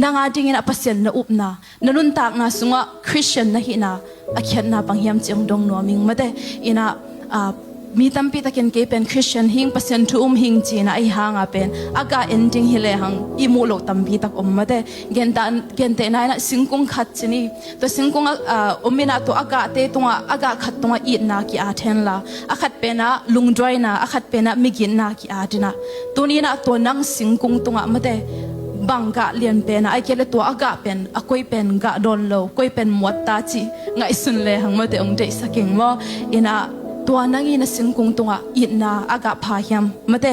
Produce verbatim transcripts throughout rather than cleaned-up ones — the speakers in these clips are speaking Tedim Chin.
nang a dingin ah Pasian na upna, na nuntakna sungah Khristian na hihna a khiatna bang hiam ci hong dong nuam ing mate. Inah, ah, mi tampi takin kei pen Khristian hing, Pasian thu um hing ci-inah ahi hanga pen a gah en ding hi lehang i muh loh tampi tak om mate. Gentah, gentehna inah singkung khat ci ni. Tua singkung a, ah, om inah tua a gahte tungah, a gah khat tungah itna ki-at henla, a khat penah lungduaina, a khat penah migitna ki-at inah, tuni inah tua nang singkung tungah mate, bang gah lian penah, ahih kei leh tua a gah pen a koi pen gah dawn lo, koi pen muatta cih ngaihsun lehang mate hong deihsak ing maw. Inah tua nang ii na singkung tungah itna a gah pha hiam mate,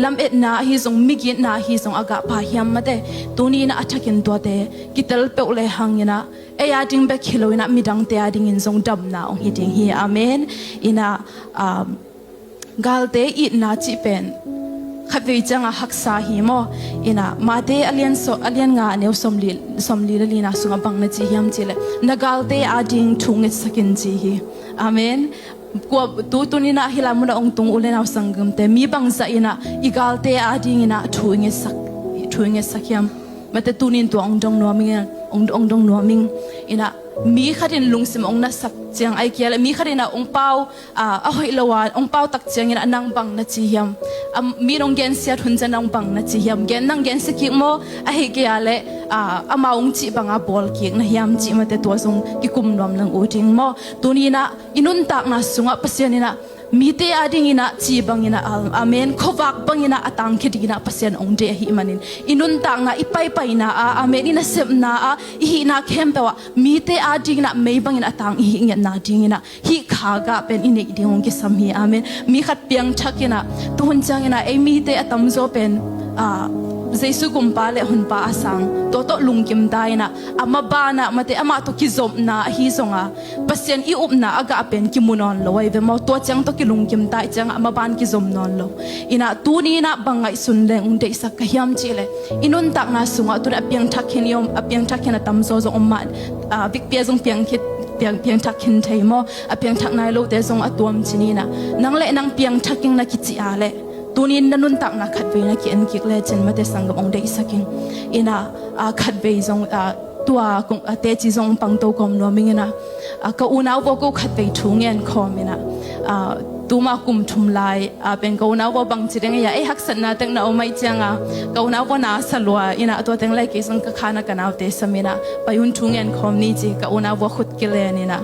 lametna ahi zong, migitna ahi zong a gah pha hiam mate. Tuni inah a thakin tuate kitel peuh lehang inah ei a ding bek hi lo inah midangte a dingin zong damna hong hi ding hi. Amen. Inah, um, galte itna cih pen khatvei ciangah haksa hi maw. Inah Mate a lian so, a lian nga a neu sawmli, sawmli le lina sungah bang na ci hiam cih leh, na galte a ding thu ngetsak in ci hi. Amen. Kua tu tuni inah hih lai munah hong tung u le nau sanggamte, mi bangzah inah i galte a ding inah thu i ngetsak, thu i ngetsak hiam? Mate tuni in tua hong dong nuam ing, hong, hong dong nuam ing. Inah mi khat in lungsim hong nasak ciang, ahih kei leh mi khat inah hong pau, ah, a hoih lo a hong pau tak ciang inah nang bang na ci hiam? Ah, mi in hong gensiat hun ciang nang bang na ci hiam? Gen, nang gensia kik maw? Ahih kei leh, ah, amau hong cih banga bawl kik na hiam cih mate tua zong kikum nuam leng uh ding maw. Tuni inah i nuntakna sungah Pasian inah mite a ding inah ci bang inah al, amen, khuavak bang inah a tangkhia ding inah Pasian hong deih ahih manin, i nuntakna, i paipaina ah, amen, i nasepna ah, i hihna khempeuh ah mite a ding inah mei bang inah a tang i hih ngetna ding inah hih kha gah pen i neih ding hong kisam hi. Amen. Mi khat piangthak inah, tuhun ciang inah ei mite a tamzaw pen, ah, Jesu gumpa le honpa a sang, tua tawh lungkimta inah a maban ah mate amah tawh kizopna ahi zonga, Pasian i upna a gah pen kimu nawn lo ahi ve maw. Tua ciang tawh kilungkimta ih ciangah a maban kizom nawn lo. Inah tuni inah bang ngaihsun leng hong deihsak ka hiam cih leh, i nuntakna sungah tuni a piangthak khin i om, a piangthak khin a tamzaw zong om mah, ah, bikpi ah zong piang khit, piang, piangthak khin thei maw. A piangthak nai lote zong a tuam ci ni inah, nang le nang piangthak ing na kici a leh, tuni in na nuntakna khatvei na ki-en kik lecin mate sanggam hong deihsak ing. Inah, ah, khatvei zong, ah, tua kong, ah, teci zong hong pangto kawm nuam ing inah, ah, ka unau vaw ko khatvei thu ngen khawm inah, ah, tuma kum thum lai, ah, pen ka unau vaw bangci ding a, ei haksatna tek na om ahih cianga ka unau vaw na sa lua inah, tua teng lai kei zong ka khan ah ka naute sam inah, pai un, thu ngen khawm ni ci, ka unau vaw khut kilen inah.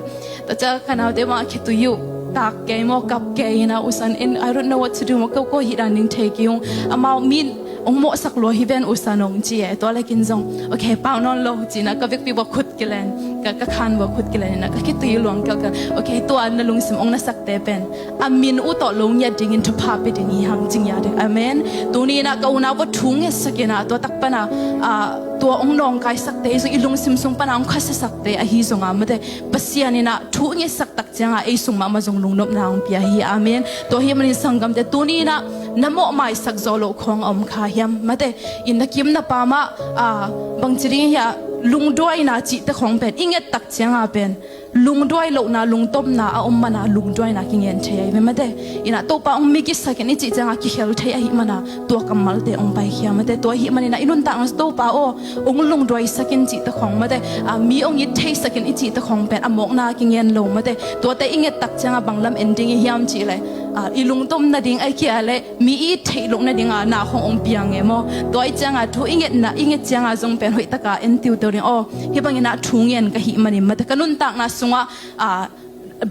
Tua ciang ka naute bang a khitui uh, tak kei maw, kap kei inah, U San in, I don't know what to do maw, ko ko hih dan ding thei kei ung. Amau mi in hong mawhsak lua hi ven U San hong ci e. Tua leh kei in zong, okay, pau nawn lo ci inah ka vekpi vaw khut kilen, ka, ka khan vaw khut kilen inah ka khitui luang kelkel. Okay, tua na lungsim hong nasakte pen a min uh tawh lo ngiat dingin thupha pia ding hi hang ci ngiat ding. Amen. Tuni inah ka unau vaw thu ngetsak inah, tua tak pana, ah, tua hong nawngkaisakte hi zong, i lungsim sung pana hong khasiasakte ahi zonga mate, Pasian inah thu ngetsak tak cianga ei sung mahmah zong lungnopna hong pia hi. Amen. Tua ahih manin sanggamte, tuni inah na mawhmaisak zawh loh khawng a om kha hiam mate, in na kim na pam ah, ah, bangci ding hiah, lungduaina cihte khawng pen i nget tak cianga pen lungduai lohna, lungtomna a om mana lungduaina kingen thei ahi ve mate. Inah Topa hong migitsak in i cih cianga kikhel thei ahih mana tua kammalte hong paikhia mate. Tua ahih manin ah i nuntakna Topa aw, hong lungduaisak in cihte khawng mate, ah, mi hong it theisak in i cihte khawng pen a mawkna kingen lo mate. Tuate i nget tak cianga bang lam en ding i hiam cih leh, ah, i lungtom nading ahih kei leh mi i it theih loh nadinga na khawng hong piang e maw. Tua ahih cianga thu i ngetna, i nget cianga zong pen hoih taka en tiuteu ding aw. Hih bang inah thu ngen ka hih manin mate, ka nuntakna sungah, ah,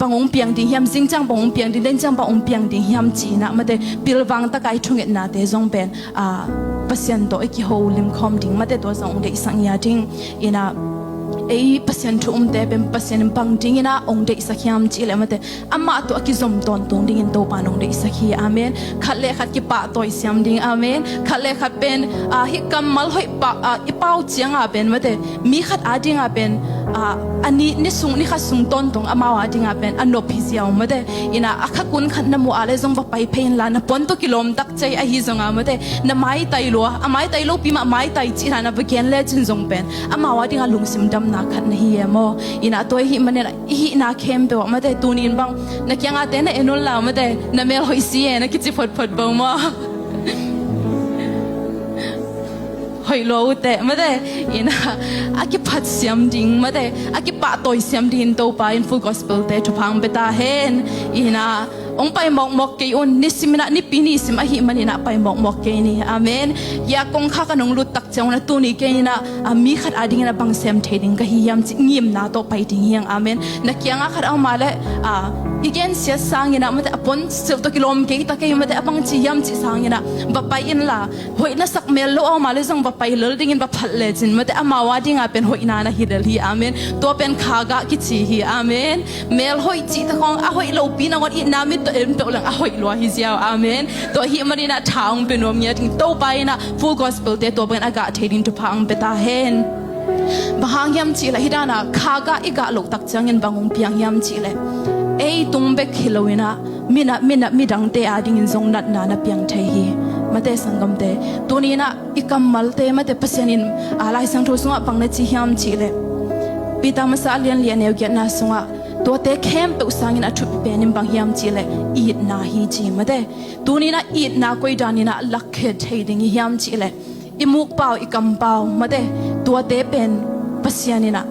bang hong piang ding hiam, zing ciang bang hong piang ding, den ciang bang hong piang ding hiam ci inah mate, pilvang taka i thungetnate zong pen, ah, Pasian tawh i kiho limkhawm ding mate, tua zong hong deihsak ngiat ding. Inah ei Pasian thu umte pen Pasian in bang ding inah hong deihsak hiam cih leh mate, amah tawh a kizom tawntung dingin Topa in hong deihsak hi. Amen. Khat le khat kipahtawi siam ding. Amen. Khat le khat pen, ah, hih kammal hoih pah, ah, i pau cianga pen mate, mi khat a dinga pen, ah, a ni, ni sung, ni khat sung tawntung amau a dinga pen a nop hi ziau mate. Inah a khakun khat na muh a leh zong va pai phei inla, na puan tawh kilawm tak cei ahi zonga mate, na maitai lua, a maitai lopi mah maitai ci inah na va gen lecin zong pen amau a dinga lungsim damna khat na hi e maw. Inah tua ahih manin i hihna khempeuh ah mate, tuni in bang na kiangate na en unla mate, na mel hoih si e na kici photphot bang maw. hoih lua uh teh, mate, ina, a kiphat siam ding, mate, a kipahtawi siam dingin Topa in Full Gospel te thupha hong pia ta hen, ina, hong pai mawkmawk kei un, nisim ina, nipi nisim ahih man ina pai mawkmawk kei ni. Amen. Hia kongkhak ah nong lut tak ciang ina tuni kei ina, a, mi khat ading ina bang sem thei ding ka hi hiam cih ngimna tawh pai ding hi hang. Amen. Na kiangah khat a om a leh, a, i gensiat sang ina, mate, a pon silh tawh kilawm kei ta kei, mate, a bang ci hiam cih sang ina va pai inla, hoih na sak mel lo a om a leh zong va pai lel dingin va phat lecin, mate, amau ading a pen hoihna na hi lel hi. Amen. Tua pen kha gah kici hi. Amen. Mel hoih cih ta khawng a hoih lopi nangawn itna mit tawh en peuh leng a hoih lua hi ziau. Amen. Tua ahih man ina tha hong pia nuam ngiat ding, Topa ina Full Gospel te tua bangin a gah thei ding thupha hong pia ta hen. Bang hang hiam cih leh hih dan a kha gah i gah loh tak ciangin bang hong piang hiam cih leh ei tung bek hi lo ina, mi ina, mi ina, midangte adingin zong natna na piang thei hi. Mate, sanggamte, tuni ina i kammalte, mate, Pasian in, a, Lai Siangtho sungah bang na ci hiam cih leh Peter masa a lian li a neu giatna sungah tuate khempeuh sangin a thupi pen in bang hiam cih leh itna hi ci, mate. Tuni ina itna koi dan ina lakkhe thei ding i hiam cih leh i mukpau, i kampau, mate, tuate pen Pasian ina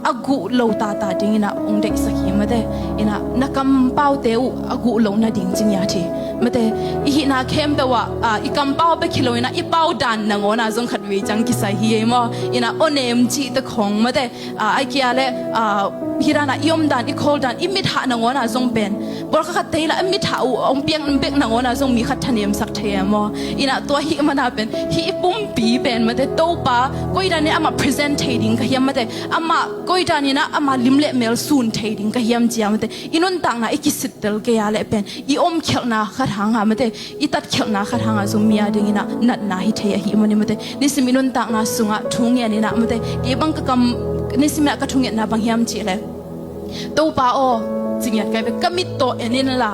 a guh lo tata ding ina hong deihsak hi, mate. Ina na kampaute uh a guh lo nading ci ngiat hi, mate. I hihna khempeuh ah, a, i kampau bek hi lo ina i pau dan nangawn a zong khatvei ciang kisai hi ei maw. Ina awnem cih ta khawng, mate, a, ai kia leh, a, hih dan a i om dan, i khawl dan, i mithah nangawn a zong pen pawlkhat khat te ila a mithah uh hong piang bek nangawn a zong mi khat thanemsak thei e maw. Ina tua ahih man a pen hih i pumpi pen, mate, Topa koi dan ina amah present thei ding ka hiam, mate, amah koi dan ina ama lim le mel sun thei ding ka hiam ci a, mate, i nuntakna i kisittel kei a leh pen i omkhialhna khat hang a, mate, i tatkhialhna khat hang a zong mi ading ina natna hi thei ahih man in, mate, nisim i nuntakna sungah thu ngen ina, mate, kei bang ka kam, nisim ina ka thungetna bang hiam cih leh Topa aw, ci ngiat ka hi ve, ka mit tawh en inla,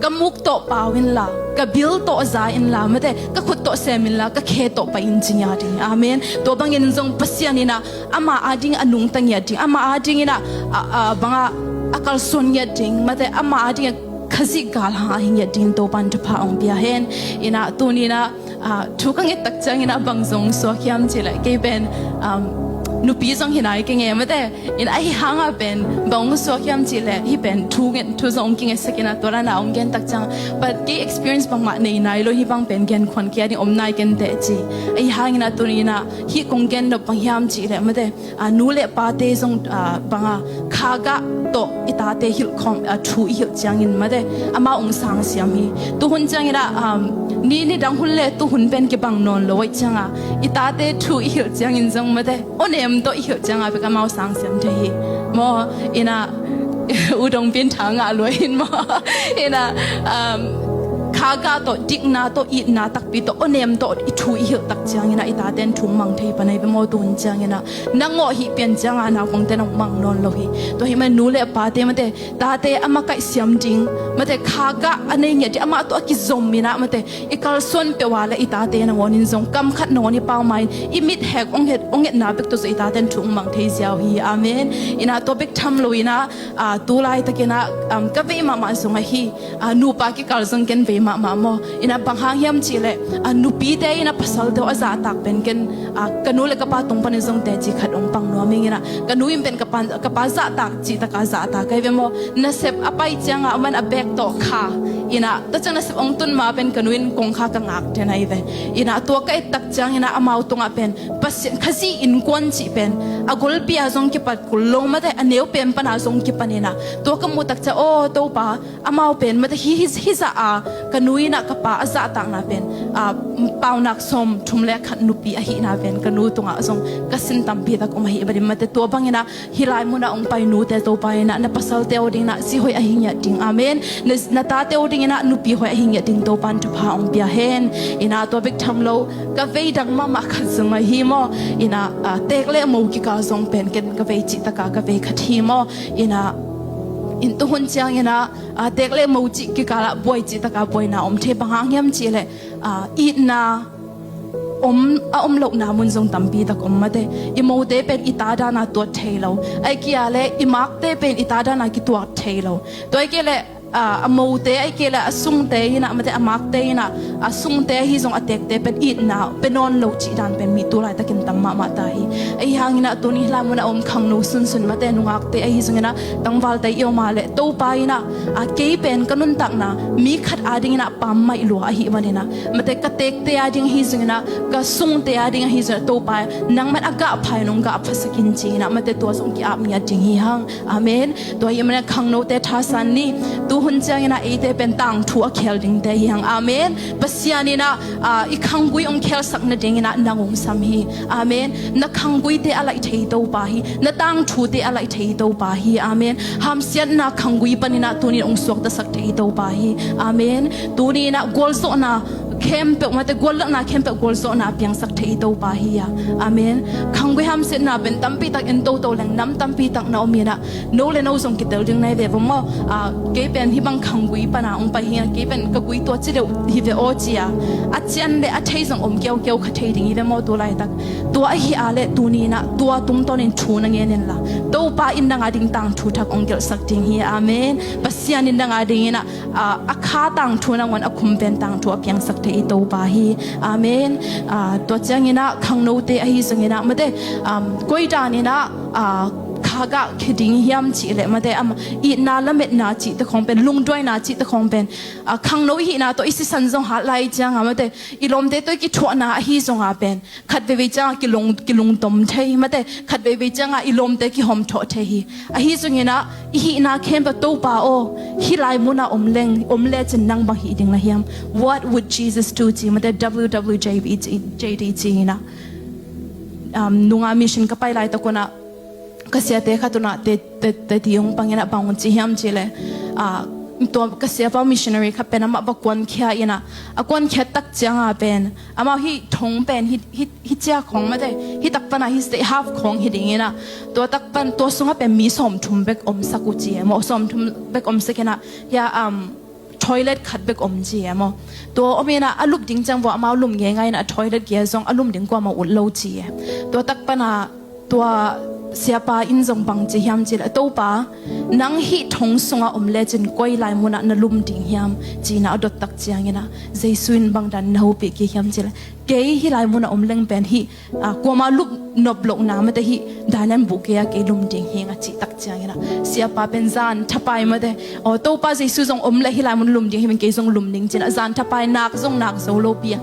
ka muk tawh pau inla, ka bil tawh za inla, mate, ka khut tawh sem inla, ka khe tawh pai in ci ngiat ding. Amen. Tua bangin zong Pasian ina ama ading a nungta ngiat ding, ama ading ina a, a, bang a, a kalsuan ngiat ding, mate, ama ading a Khazih gal hang a hi ngiat dingin Topan thupha hong pia hen. Ina tuni ina, a, thu ka nget tak ciang ina bang zong suak hiam cih leh kei pen, um, nupi zong hi nai ka hi e, mate. Ina ahi hang a pen bang hong suak hiam cih leh hih pen thu nget, thu zong hong kingetsak ina tua dan a hong gen tak ciang, but kei experience bangmah nei nai lo, hih bang pen gen khuan kei a ding om nai ken teh ci. Ahi hang ina tuni ina hih kong gen nop bang hiam cih leh, mate, a, nu le pate zong, a, bang a kha gah tawh i tate hilh khawm, a, thu i hilh ciangin, mate, amau hong sang siam hi. Tuhun ciang ina, um, ni, nidang hun le tuhun pen kibang nawn lo ahih ciang a i tate thu i hilh ciangin zong, mate, awnem tawh i hilh ciang a bek amau sang siam thei hi maw. Ina u dong pin tha ngah lua in maw. Ina, um, kha gah tawh, dikna tawh, itna takpi tawh, awnem tawh i thu i hilh tak ciang ina i taten thu hong mang thei pan ahi ve maw. Tuhun ciang ina nang aw hih pian ciang a naupangte nong mang nawn lo hi. Tua ahih man nu le pate, mate, tate a makaih siam ding, mate, kha gah a nei ngiat ding, amah tawh a kizom ina, mate, i kalsuan peuh a leh i tate nangawn in zong kam khat nangawn i pau ma in i mit hek hong et, hong etna bek tawh zong i taten thu hong mang thei ziau hi. Amen. Ina tua bek tham lo ina, a, tu laitak ina, um, ka vei mahmah zong ahi, a, nupa kikal zong ken vei mahmah maw. Ina bang hang hiam cih leh, a, nupite ina pasalte uh a zahtak pen ken, a, ka nu le ka pa tung panin zong teci khat hong pang nuam ing ina, ka nu in pen ka pa, ka pa zahtak cih tak a zahtak ahi ve maw. Nasep a pai ciang a man a bag tawh kha ina, tua ciang nasep hong tun ma pen ka nu in kongkhak ka ngak den ahi ve. Ina tua ka et tak ciang ina amau tungah pen Pasian, Khazih innkuan cih pen a golpi a zong kipat kul lo, mate, a neu pen pan a zong kipan ina tua ka muh tak ciang, aw Topa, amau pen, mate, hih, hih, hih zah a ka nu ina ka pa a zahtakna pen, a, paunak sawmthum le khat nupi ahihna pen ka nu tungah zong ka sin tampi tak om ahih manin, mate, tua bang ina hih lai mun ah hong pai nute Topa ina na pasalte aw ding ina zi hoih a hi ngiat ding. Amen. Na, na tate aw ding ina nupi hoih a hi ngiat ding Topan thupha hong pia hen. Ina tua bek tham lo ka vei dang mahmah khat zong ahi maw. Ina, a, teek le mo kikal zong pen ken ka vei cih tak a ka vei khat hi maw. Ina, in tuhun ciang ina, a, teek le mo cih kikal ah buai cih tak a buaina om thei. Bang hang hiam cih leh, a, itna om, a om lohna mun zong tampi tak om, mate. I mote pen i ta dan a tuat thei lo. Ai kia leh i makte pen i ta dan a kituak thei lo. Tua ai kia leh a, a mote, ahih kei leh a sungte in ah, mate, a makte in ah, a sungte ahi zong a tekte pen itna pia nawn lo cih dan pen mi tu laitakin tam mahmah ta hi. Ahi hangin ah tuni hih lai mun ah om khangno sunsun, mate, nungakte ahi zongin ah, tangvalte i om a leh Topa in ah, a, kei pen ka nuntakna mi khat adingin ah pammaih lua ahih manin ah, mate, ka tekte ading ahi zongin ah, ka sungte ading ahi zongin ah, Topa, nangman a gahpha in hong gahphasak in ci-in ah, mate, tua zong ki-ap ngiat ding hi hang. Amen. Tua ahih manin ah khangnote thasan ni. Tu hun ciangin ah eite pen tangthu a khel dingte hi hang. Amen. Pasian in ah, a, i khanggui hong khelsak nadingin ah nang hong sam hi. Amen. Na khangguite a laih thei Topa hi. Na tangthute a laih thei Topa hi. Amen. Hamsiatna khanggui panin ah tuni in hong suaktasak thei Topa hi. Amen. Tuni in ah gualzawhna khempeuh, mate, guallelhna khempeuh gualzawhna a piangsak thei Topa hi a. Amen. Khanggui hamsiatna pen tampi tak en toto leng nam tampi tak na om in ah, no le no zong kitel ding na hi ve vo maw. A, kei pen hih bang khanggui pan a hong pai hi a, kei pen ka gui tua ci deuh hi ve aw ci a, a cian le a thei zong om kiaukiau kha thei ding hi ve maw tu laitak. Tua ahih a leh tuni in ah tua tungtawnin thu na ngen inla, Topa in nang ading tangthu thak hong gelhsak ding hi. Amen. Pasian in nang adingin ah, a, a kha tangthu nangawn a khum pen tangthu a piangsak thei Topa hi. Amen. A, tua ciangin ah khangnote ahi zongin ah, mate, um, koi danin ah, a, kha gah khia ding hiam cih leh, mate, ama itna lametna cihte khawng pen, lungduaina cihte khawng pen, a, khangno i hihna tawh i sisan zong hat lai ciang a, mate, i lawmte tawh i kithuahna ahi zong a pen khat veivei ciang a kilung, kilungtom thei, mate, khat veivei ciang a i lawmte kihawmthawh thei hi. Ahi zongin ah i hihna khempeuh Topa aw, hih lai mun ah om leng, om lecin nang bang hih ding na hiam? What would Jesus do ci, mate, W W J D ci, J D ci in ah, um, nunga mission ka pai laitak un ah ka siate khat un ah te, te, te ti hong pang in ah bang hong ci hiam cih leh, a, tua ka siapa missionary khat pen amah va kuankhia in ah, a kuankhiat tak ciang a pen amau hih thong pen hih, hih, hih ciang khawng, mate, hih tak pan a hih state half khawng hi ding in ah, tua tak pan, tua sungah pen mi sawmthum bek omsak uh ci e maw, sawmthum bek omsak in ah, hia, um, toilet khat bek om ci e maw. Tua om in ah a lup ding ciang vua amau lum ngeingai in ah, toilet kia zong a lum ding kuamah ut lo ci e. Tua tak pan a tua siapa in zong bang ci hiam cih leh, Topa, nang hih thong sungah om lecin koi lai mun ah na lum ding hiam, ci in ah a dot tak ciangin ah Jesu in bang dan na hopih kik hiam cih leh, kei hih lai mun ah om leng pen hih, a, kuamah lup nop lohna, mate, hih dan an buh kei a, kei lum ding hi ing a cih tak ciangin ah siapa pen zan thapai, mate, aw, Topa Jesu zong om leh hih lai mun lum ding hi ing, kei zong lum ning ci in ah zan thapai, nak zong nak zo lo pi a,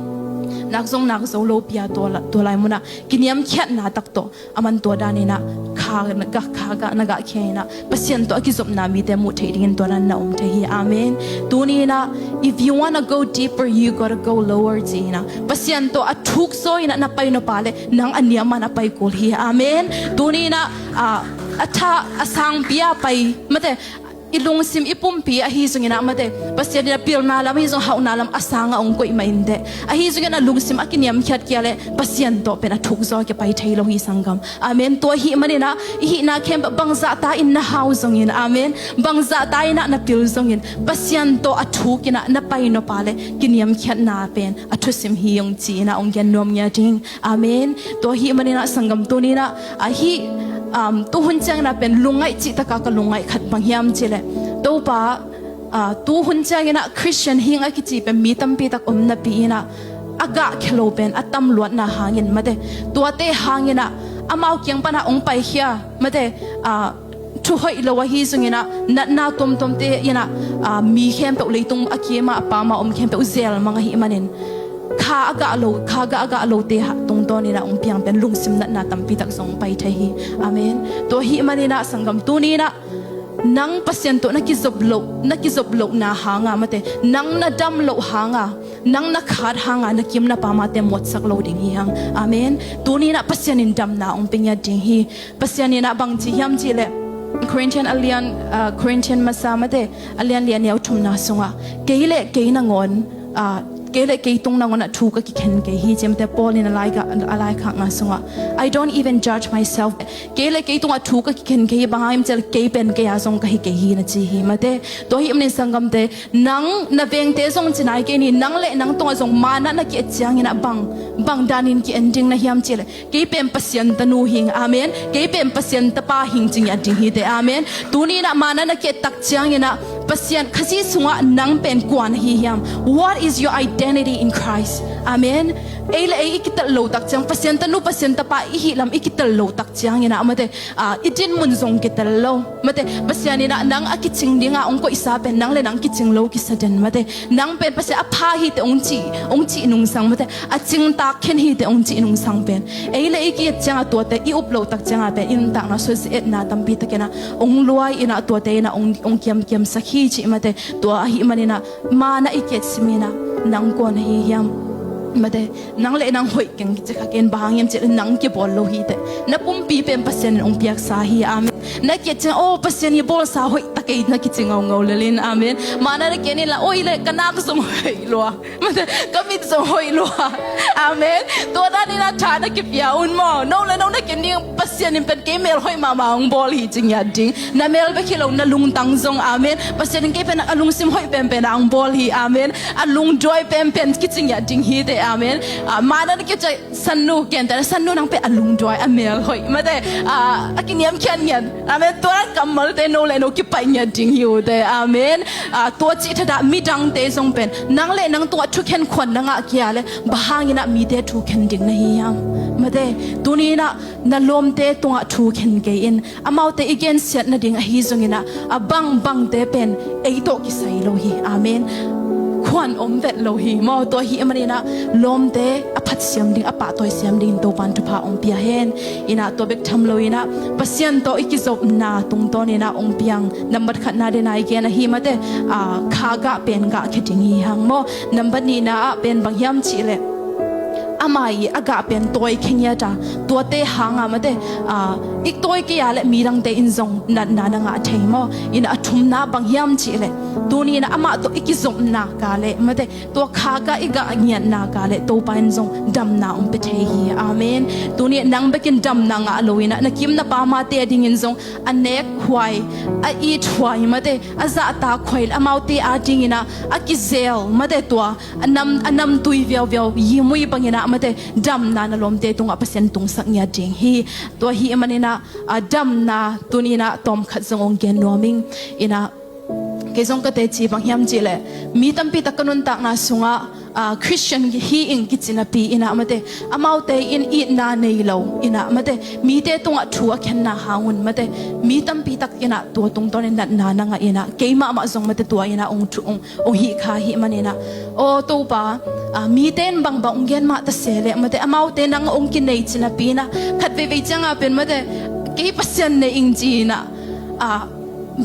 nak zong nak zo lo pi a, tua la, tua lai mun ah kiniamkhiatna tak tawh aman tua danin ah kha na gah, kha gah na gah khia in ah Pasian tawh a kizopna mite muh theih dingin tua dan na om thei hi. Amen. Tuni in ah, if you wanna go deeper, you gotta go lower, ci in ah, Pasian tawh a thuk zaw in ah na pai nop a leh nang a niam a na pai kul hi. Amen. Tuni in ah, a, a tha, a sangpi a pai, mate, i lungsim, i pumpi ahi zongin ah, mate, Pasian in ah pilna lam ahi zong, hauhna lam a sang a hong koih mah inteh. Ahi zongin ah lungsim a kiniamkhiat kei a leh Pasian tawh pen a thuk zaw a kipai thei lo hi, sanggam. Amen. Tua ahih manin ah i hihna khempeuh bangzahta in na hau zongin, amen, bangzahta in ah na pil zongin, Pasian tawh a thuk in ah na pai nop a leh kiniamkhiatna pen a thusim hi ung, ci in ah hong gen nuam ngiat ing. Amen. Tua ahih manin ah sanggam, tuni in ah, a, hih, um, tu hun ciangin ah pen lungngaih cih tak a ka lungngaih khat bang hiam cih leh, Topa, a, tu hun ciangin ah Christian hing a kici pen mi tampi tak om napi in ah, a gah khia lo pen a tam luatna hangin, mate, tuate hangin ah amau kiang pan ah hong paikhia, mate, a, thu hoih lo ahi zongin ah, natna tuamtuamte in ah, a, mi khempeuh, leitung a kim a, a pam a om khempeuh zel mang ahih manin, kha a gah lo, kha gah a gah lote tungtawn in ah hong piang pen lungsim natna tampi tak zong pai thei hi. Amen. Tua ahih manin ah sanggam, tuni in ah nang Pasian tawh na kizop loh, na kizop lohna hang a, mate, nang na dam loh hang a, nang na khat hang a na kim na pam a te muatsak lo ding hi hang. Amen. Tuni in ah Pasian in damna hong pia ngiat ding hi. Pasian in ah bang ci hiam cih leh, Corinthian a lian, ah, Corinthian masa, mate, a lian li, a neu thumna sungah, kei le kei nangawn, ah, kei le kei tung nangawn ah thu ka kikhen kei hi, ci, mate, Paul in a lai ka, a laikhakna sungah, "I don't even judge myself." Kei le kei tungah thu ka kikhen kei hi, bang hang hiam cih leh kei pen kei a zong ka hi kei hi, na ci hi, mate. Tua ahih manin sanggamte, nang na vengte zong ci nai kei ni, nang le nang tungah zong maan ah na ki-et ciangin ah bang, bang danin ki-en ding na hiam cih leh, kei pen Pasian tanu hi ing, amen. Kei pen Pasian tapa hi ing, ci ngiat ding hi teh, amen. Tuni in ah maan ah na ki-et tak ciangin ah Pasian, Khazih sungah nang pen kua na hi hiam? What is your identity in Christ? Amen. Ei le ei i kitel lo tak ciang, Pasian tanu, Pasian tapa i hih lam i kitel lo tak ciangin ah, mate, ah, i dinmun zong kitel lo. Mate, Pasian in ah nang a kicing dingah hong koihsa pen nang le nang kicing lo kisa den, mate. Nang pen Pasian a pha hi teh hong ci, hong cih nungsang, mate, a cingtak khen hi teh hong cih nungsang pen, ei le ei ki-et ciangah tuate i up lo tak ciangah pen i nuntakna sung etna tampi takin ah hong luai in ah, tuate in ah hong, hong kiamkiamsak hi cih, mate. Tua ahih manin ah, man ah i ki-et simin ah, nang kua na hi hiam? Mate, nang le nang hoih keng kici kha kei in, bang hang hiam cih leh nang kibawl lo hi teh. Na pumpi pen Pasian in hong piaksa hi. Amen. Na ki-et ciang, oh, Pasian i bawlsa hoih ta kei, na kici ngaungau lel in. Amen. Man ah na ki-et in la, oi le, ka nak zong hoih lua, mate, ka mit zong hoih lua. Amen. Tua dan in ah tha na kipia un maw. No le no na ki-et ding, Pasian in pen kei mel hoih mahmah hong bawl hi ci ngiat ding. Na mel bek hi lo, na lungtang zong. Amen. Pasian in kei pen a lungsim hoih penpen ah hong bawl hi. Amen. A lungduai penpen kici ngiat ding hi teh. Amen. Ah, man ah na ki-et ciang, sannu, gentehna sannu, nang pen a lungduai, a mel hoih, mate, ah, a kiniamkhiat ngiat. Amen. Tua dan kammalte no le no kipaih ngiat ding hi uh teh. Amen. Ah, tua cih thadah midangte zong pen nang le nang tungah thukhen khuan na ngah kei a leh, bang hangin ah mite thu khen ding na hi hiam? Mate, tuni in ah na lawmte tungah thu khen kei in. Amaute i gensiat nading ahi zongin ah, a bangbangte pen ei tawh kisai lo hi. Amen. Khuan om vet lo hi maw. Tua ahih manin ah lawmte a phat siam ding, a pahtawi siam dingin Topa'n thupha hong pia hen. In ah tua bek tham lo in ah, Pasian tawh i kizopna tungtawn in ah hong piang nambat khatna den a i gen ahi, mate, ah, kha gah pen gah khe ding hi hang maw. Nambat nihna ah pen bang hiam cih leh, ama i a gah pen tawi khe ngiat a, tuate hang a, mate, ah, i tawi kei a leh midangte in zong natna na ngah thei maw. In ah a thumna bang hiam cih leh, tuni in ah amah tawh i kizopna ka leh, mate, tua kha gah i gah ngiatna ka leh Topa in zong damna hong pia thei hi. Amen. Tuni nang bekin damna ngah lo in ah, na kim na pamte a dingin zong a nek huai, a it huai, mate, a zahtak huai, amaute a dingin ah a kizel, mate, tua a nam, a namtui viauviau yimui bangin ah, mate, damna na lawmte tungah Pasian tungsak ngiat ding hi. Tua ahih manin ah, a damna tuni in ah tawmkhat zong hong gen nuam ing. In ah kei zong ka teci bang hiam cih leh, mi tampi tak ka nuntakna sungah, ah, Christian hi ing kici napi in ah, mate, amaute in itna nei lo in ah, mate, mite tungah thu a khenna hang un, mate, mi tampi tak in ah tua tungtawn in natna na ngah in ah, kei mahmah zong, mate, tua in ah hong thu, hong, hong hih kha ahih manin ah, aw Topa, ah, mite in bangbang hong gen mah ta se leh, mate, amaute nang hong kinei ci napi in ah, khat veivei ciangah pen, mate, kei Pasian nei ing ci in ah, ah,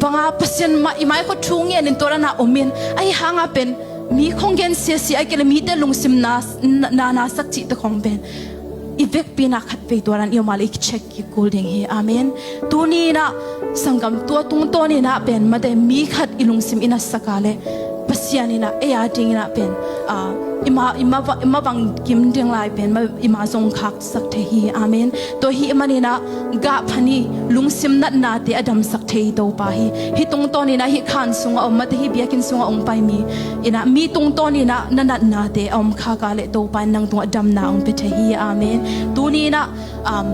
bang a Pasian mah i mai khua thu ngen in tua dan a om in, ahi hang a pen mi khong gen siasia, ahih kei leh mite lungsim na, na, na, na sak cihte khong pen i vekpi in ah khat vei tua dan i om a leh i check kikul ding hi. Amen. Tuni in ah sanggam, tua tungtawn in ah pen, mate, mi khat i lungsim i na sak a leh Pasian in ah ei a dingin ah pen, ah, i ma, i ma, i ma bang kim ding lai pen, ma, i ma zong khak sak thei hi. Amen. Tua ahih manin ah gah pha ni, lungsim natnate a damsak thei Topa hi. Hih tungtawn in ah hih khan sungah om, mate, hih biakinn sungah hong pai mi in ah, mi tungtawn in ah na natnate a om khak a leh Topa in nang tungah damna hong pia thei hi. Amen. Tuni in ah, um,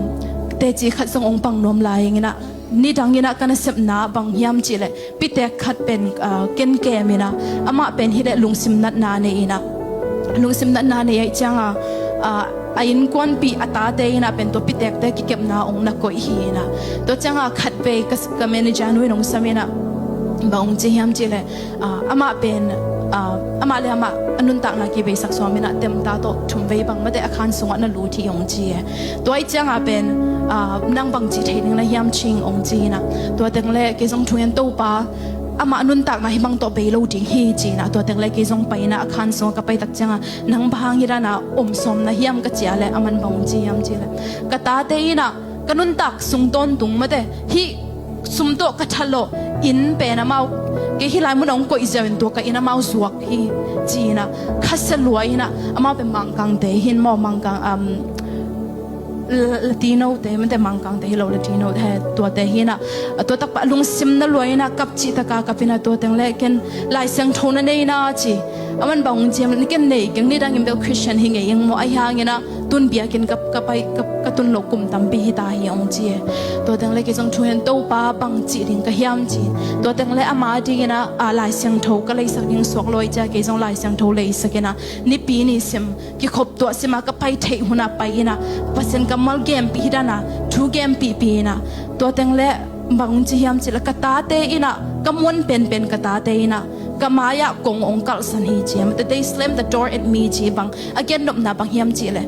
teci khat zong hong pang nuam lai ing in ah, nidang in ah ka nasepna bang hiam cih leh, pitek khat pen, ah, ken kem in ah, amah pen hi leh lungsim natna nei in ah, lungsim natna nei ahih ciangah, ah, a innkuanpih a tate in ah pen tua pitekte kikepna hong na koih hi in ah, tua ciangah khat vei ka, ka manager nu in hong sam in ah, bang hong ci hiam cih leh, ah, amah pen, ah, amah le amah a nuntakna kibeisak suam in ah, temta tawh thum vei bang, mate, a khan sungah na lut hi hong ci e. Tua ahih ciangah pen, ah, nang bang ci thei ding na hiam ci ing hong ci in ah, tua teng leh kei zong thungen, Topa, amah nuntakna hih bang tawh bei lo ding hi ci in ah, tua teng leh kei zong pai in ah a khan sungah ka pai tak ciangah, nang bang hang hih dan a om sawm na hiam ka cih a leh, aman bang hong ci hiam cih leh, ka tate in ah ka nuntak sung tawntung, mate, hih sum tawh ka thalawh inn pen amau, kei hih lai mun a hong koih ziau in tua ka inn amau zuak hi ci in ah, khasia lua in ah, amau pen Mangkangte hi in maw, Mangkang, um, La-, Latinote, mate, Mangkangte hi lo, Latinote, tuate hi in ah, tua takpah lungsim na lua in ah kap cih tak a kap in ah, tua teng leh ken Lai Siangtho na nei na ci, aman bang hong ci hiam, ken nei keng, nidang in bel Christian hi ngei ing maw, ahi hangin ah tun biakinn ka, ka pai, ka, ka tun loh kum tampi hi ta hi hong ci e. Tua teng le kei zong thu hen Topa bang cih ding ka hiam ci. Tua teng le ama dingin ah, ah, Lai Siangtho ka leisak ding suak lo hi ci a kei zong Lai Siangtho leisak in ah nipi ni sim kikhop tuah sim a ka pai theih hun ah pai in ah Pasian kammal gempih hi dan a thu gempihpih in ah tua teng le bang hong ci hiam cih le ka tate in ah ka muan penpen ka tate in ah ka mai-ah kong hong kalhsan hi ci hiam. They slam the door at me ci bang a gennopna bang hiam cih le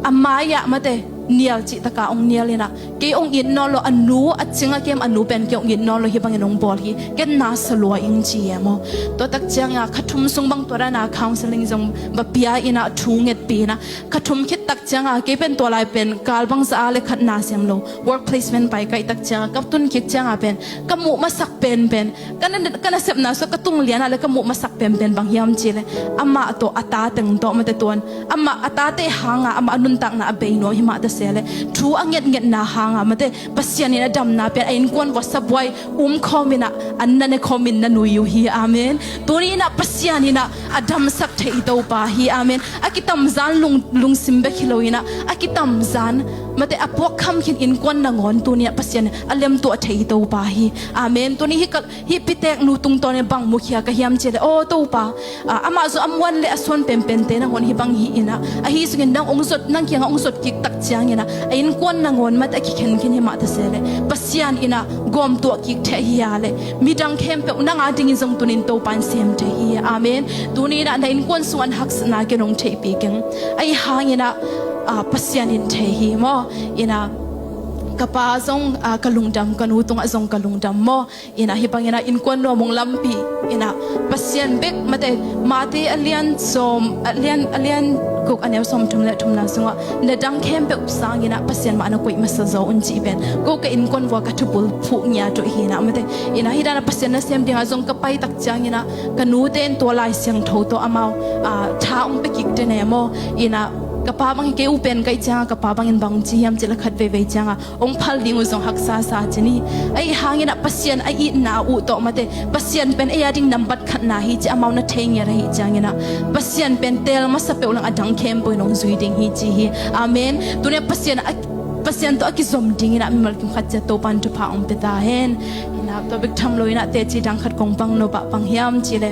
a mai-ah mate nial cih taka hong nial in ah kei hong it nawn lo a nu a cing a kem a nu pen kei hong it nawn lo hi bangin hong bawl hi ken na sa lua ing ci e maw. Tua tak ciang a kha thum sung bang tua dan a counseling zong va pia in ah thu ngetpih in ah kha thum khit tak ciang a kei pen tua lai pen kal bang za a le khat na sem lo work placement pai kaih tak ciang a ka tun kik ciang a pen ka muh masak penpen ka na, ka nasepna sua ka tung lian a le ka muh masak penpen bang hiam ci le amah tawh a ta teng tawh mate tuan amah a tate hang a amah a nuntakna a bei nuam hi mah ta se le thu a ngetngetna hang a mate Pasian in a damna pen a innkuan vua sabuai um khawm in ah an na ne khawm in na nui uh hi. Amen. Tuni in ah Pasian in ah a damsak thei Topa hi. Amen. A kitamzan lung, lungsim bek hi lo in ah a kitamzan mate a puak kham khin innkuan nangawn tuni ah Pasian a lemtuah thei Topa hi. Amen. Tuni hi ka, hi pitek nu tungtawn in bang mukhia ka hiam ci le aw Topa, ah, amah zong a muan le a suan penpente nangawn hi bang hi in ah ahi sungin nang hong zot nang kiangah hong zot kik tak ciang in ah a innkuan nangawn mate a kikhen khin hi mah ta se le Pasian in ah gawmtuah kik thei hi a le midang khempeuh nang a dingin zong tunin Topa in sem thei hi. Amen. Tuni in ah na innkuan sung an haksatna ken hong theihpih keng ahi hang in ah, ah, Pasian in thei hi maw. In ah ka pa zong, ah, ka lungdam ka nu tungah zong ka lungdam maw. In ah hi bangin ah innkuan nuam hong lampi in ah Pasian bek mate Mate a lian sawm a lian a lian guk a neu sawm thum le thumna sungah na dang khempeuh sangin ah Pasian mah na koih masa zaw un cih pen ko ka innkuan vua ka thubul phuh ngiat uh hi in ah mate in ah hi dan ah Pasian nasem dingah zong ka pai tak ciangin ah ka nute in tua Lai Siangtho tawh amau, ah, tha hong pia kik te ne maw. In ah ka pa bang hi kei u pen ka hih ciangah ka pa bangin bang ci hiam cih le khat veivei ciangah hong phal ding uh zong haksa sa ci ni. Ahi hangin ah Pasian a itna uh tawh mate Pasian pen ei a ding nambat khatna hi ci amau na thei ngiat ahi ciangin ah Pasian pen teel masa peuh lang a dang khempeuh in hong zui ding hi ci hi. Amen. Tuni a Pasian a, Pasian tawh a kizom dingin ah mimal kim khat ciat Topa in thupha hong pia ta hen. In ah tua bek tham lo in ah teci dang khat kong pang nop ah bang hiam cih le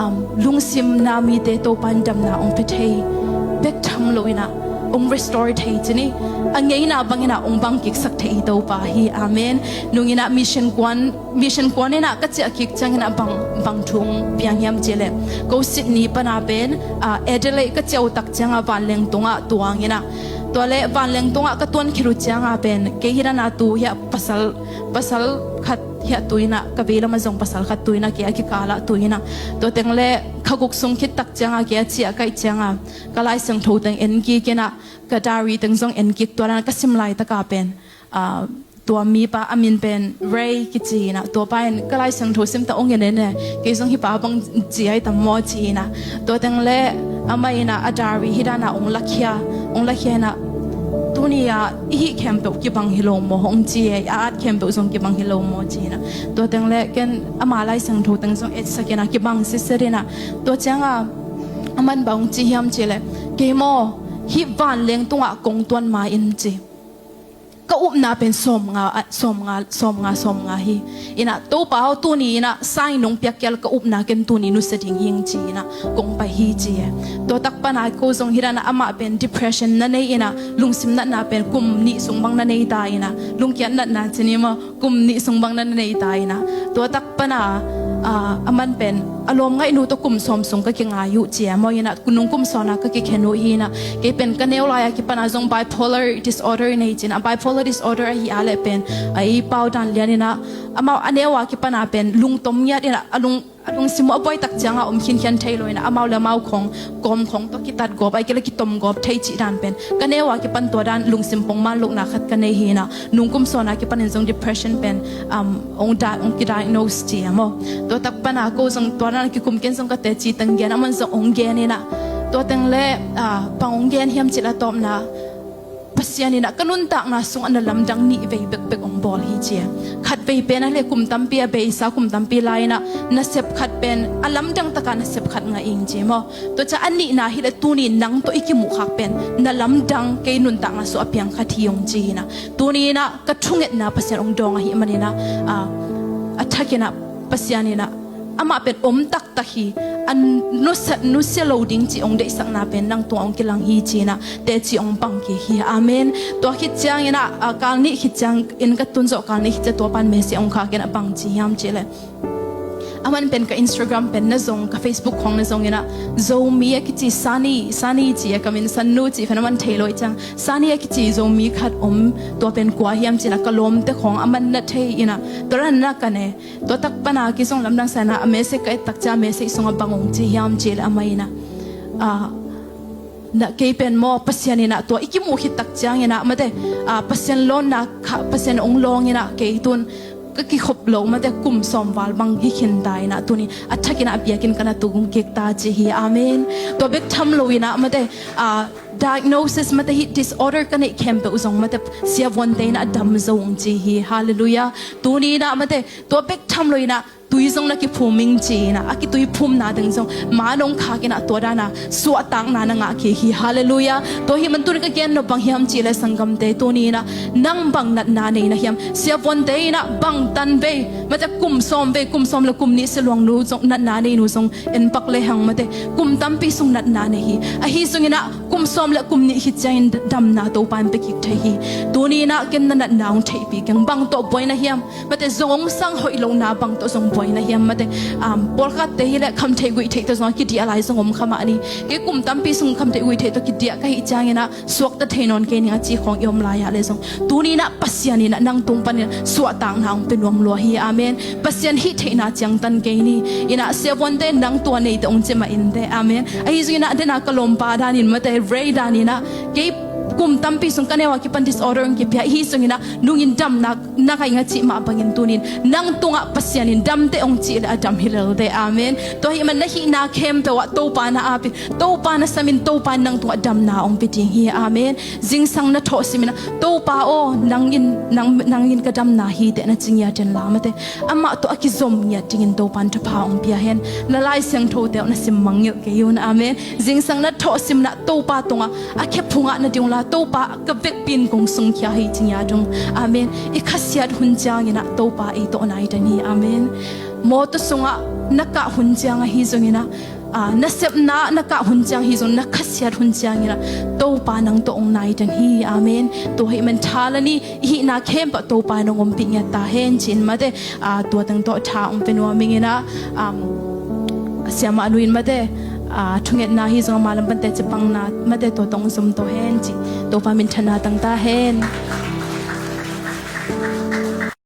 um, lungsim na mite Topa in damna hong pia thei bek tham lo in ah hong restore thei ci ni. A ngeina bangin ah hong bang kiksak thei hi Topa hi. Amen. Nung in ah mission kuan, mission kuan in ah ka ciah kik ciangin ah bang, bang thu hong piang hiam cih le ko Sydney pan a pen, ah, Adelaide ka ciah uh tak ciangah vanleng tungah tuang in ah tua le vanleng tungah ka tuan khit uh ciangah pen kei hi dan a tu hiah pasal, pasal khat hiah tu in ah ka vei lamah zong pasal khat tu in ah kei a kikal ah tu in ah tua teng le kha guk sung khit tak ciangah kei a ciah ka hih ciangah ka Lai Siangtho teng en kik in ah ka diary teng zong en kik tua dan ah ka sim laitak a pen, ah, tua mipa a min pen Ray kici in ah tua pa in ka Lai Siangtho sim ta hong en en e kei zong hi pa bang ci ai tam maw ci in ah tua teng le amah in ah a diary hi dan ah hong lakhia, hong lakhia in ah tuni ah i hih khempeuh kibang hi lo maw hong ci e, a at khempeuh zong kibang hi lo maw ci in ah tua teng le ken ama Lai Siangtho teng zong etsak in ah kibang siset in ah tua ciangah aman bang hong ci hiam cih le kei maw hih vanleng tungah kong tuan ma in ci ka upna pen sawmnga, sawmnga, sawmnga, sawmnga hi. In ah Topa aw tuni in ah sign nong piak kei a ka upna ken tuni nusia ding hi ing ci in ah kong pai hi ci e. Tua tak pan a ko zong hi dan ah amah pen depression na nei in ah lungsim natna pen kum nih sung bang na nei ta in ah lungkiat natna ci ni maw kum nih sung bang na nei ta in ah tua tak pan a, ah, aman pen a lawmngaih nu tawh kum sawm sung ka kingai uh ci e maw in ah nung kum sawm a ka kikhen uh hi in ah kei pen ka neu lai a kipan a zong bipolar disorder nei ci in ah bipolar disorder ahi a leh pen a i pau dan lian in ah amau a neu a kipan a pen lungtom ngiat in ah a lung a lungsim uh a buai tak ciangah om khinkhian thei lo in ah amau le amau khong kawm khong tawh kitat gawp a i kei le kitom gawp thei cih dan pen ka neu a kipan tua dan lungsim pongman lohna khat ka nei hi in ah nung kum sawm a kipan in zong depression pen, um, hong di-, hong kidiagnose ci a maw. Tua tak pan a ko zong tua dan a kikum ken zong ka teci teng gen aman zong hong gen in ah tua teng le, ah, bang hong gen hiam cih le a tawpna Pasian in ah ka nuntakna sungah na lamdang nih vei bekbek hong bawl hi ci a. Khat vei pen a le kum tampi a beisa, kum tampi lai in ah nasep khat pen a lamdang taka nasep khat ngah ing ci maw. Tua ciang a nihna hi le tuni nang tawh i kimuh khak pen na lamdang kei nuntakna sungah a piang khat hi hong ci in ah. Tuni in ah ka thungetna Pasian hong dawng ahih manin ah, a, a thak in ah Pasian in ah amah pen om taktak hi, a nusia, nusia lo ding cih hong deihsakna pen nang tungah hong kilang hi ci in ah teci hong pang kik hi. Amen. Tua khit ciangin ah, a, kal nih khit ciangin ka tun zawh kal nih khit ciang tua pan message hong khak in ah bang ci hiam cih leh, aman pen ka Instagram pen na zong, ka Facebook khawng na zong in ah Zomi a kici Sani, Sani ci a ka min Sannu ci pen aman thei lo ahih ciang Sani a kici Zomi khat om, tua pen kua hiam ci in ah ka lawmte khawng aman na thei in ah tua dan in ah ka ne. Tua tak pan a kei zong lamdang sa in ah a message ka et tak ciang a message sungah bang hong ci hiam cih leh amah in ah, a, na kei pen maw Pasian in ah tua i kimuh khit tak ciangin ah mate, a, Pasian lawnna kha, Pasian hong lawng in ah kei tun ka kikhop lo mate kum sawm val bang hi khin ta in ah tuni a thak in ah a biakinn ka na tung kik ta ci hi. Amen. Tua bek tham lo in ah mate, a, diagnosis mate hih disorder ka neih khempeuh zong mate siavuante in ah a dam zo hong ci hi. Hallelujah. Tuni in ah mate tua bek tham lo in ah tui zong na kiphum ing ci in ah a kitui phumna ding zong man hong khak in ah tua dan a suahtakna na ngah kik hi. Hallelujah. Tua ahih man tuni ka gen nop bang hiam cih leh sanggamte tuni in ah nang bang natna nei na hiam? Siavuante in ah bang tan vei mate kum sawm vei, kum sawm le kum nih siluang nu zong natna nei nu zong en pak lehang mate kum tampi sung natna nei hi. Ahi zongin ah kum sawm le kum nih khit ciangin damna Topa in pia kik thei hi. Tuni in ah ken na natna hong theihpih keng, bang tawh buai na hiam? Mate zong hong sang hoih lohna bang tawh zong buai na hiam? Mate, um, pawlkhatte hi leh khamtheih guihtheih tawh zong a kidiah lai zong om kha mah ni. Kei kum tampi sung khamtheih guihtheih tawh kidiah ka hih ciangin ah suakta thei nawn kei ning a ci khawng i om lai ah le zong tuni in ah Pasian in ah nang tung panin suahtakna hong pia nuam lua hi. Amen. Pasian hih theihna ciangtan kei ni. In ah siavuante nang tua neite hong ci mah in teh. Amen. Ahi zongin ah den a ka lawmpa danin mate Ray danin ah kei kum tampi sung ka neu a kipan disorder hong kipia hi zongin ah nungin damna na ngah ing a cih mah bangin tunin nang tungah Pasian in dam teh hong cih leh a dam hi lel teh. Amen. Tua ahih man na hihna khempeuh ah Topa na apin, Topa na samin, Topa in nang tungah damna hong pia ding hi. Amen. Zingsang na thawh simin ah Topa aw nang in, nang, nang in ka damna hi teh na ci ngiat in la mate amah tawh a kizom ngiat dingin Topa in thupha hong pia hen. Na Lai Siangthote uh na sim mangngilh kei un. Amen. Zingsang na thawh simin ah Topa tungah a khe phungah na ding uh la, Topa ka vekpi in kong sungkhia hi ci ngiat un. Amen. I khasiat hun ciangin ah Topa ei tawh nai den hi. Amen. Mawtaw sungah na kah hun ciang ahi zongin ah, a, na sepna na kah hun ciang hi zong na khasiat hun ciangin ah Topa nang tawh hong nai den hi. Amen. Tua ahih man tha la ni i hihna khempeuh Topa in hong ompih ngiat ta hen ci-in mate, a, tua teng tawh tha hong pia nuam ing in ah, um, siamah nu in mate, a, thungetna hi zong a malam pan teci pangna mate tua tawh hong zom tawh hen ci. Topa minthanna tang ta hen.